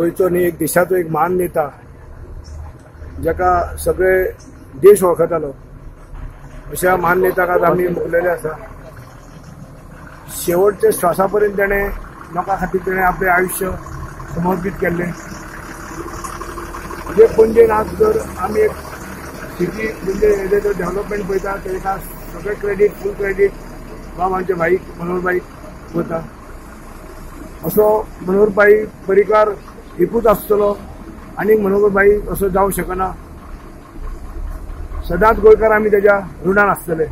गोंयचो न्ही एक देशाचो एक महान नेता जाका सगळे देश वळखतालो अशा महान नेताक आज आमी मुकलेले आसा. शेवटच्या श्वासा पर्यंत तेणें लोकां खातीर तेणें आपलें आयुश्य समर्पीत केल्लें. जे पणजेन आज जर आमी एक सिटी म्हणजे हेजें जर डेव्हलपमेंट पळयता तेका सगळें क्रेडीट फूल क्रेडीट बाब आमच्या भाईक मनोहर भाईक वता. असो मनोहर भाई पर्रीकार एकूच आसतलो आनी मनोहर भाई असो जावंक शकना. सदांच गोंयकार आमी तेज्या ऋणान आसतले.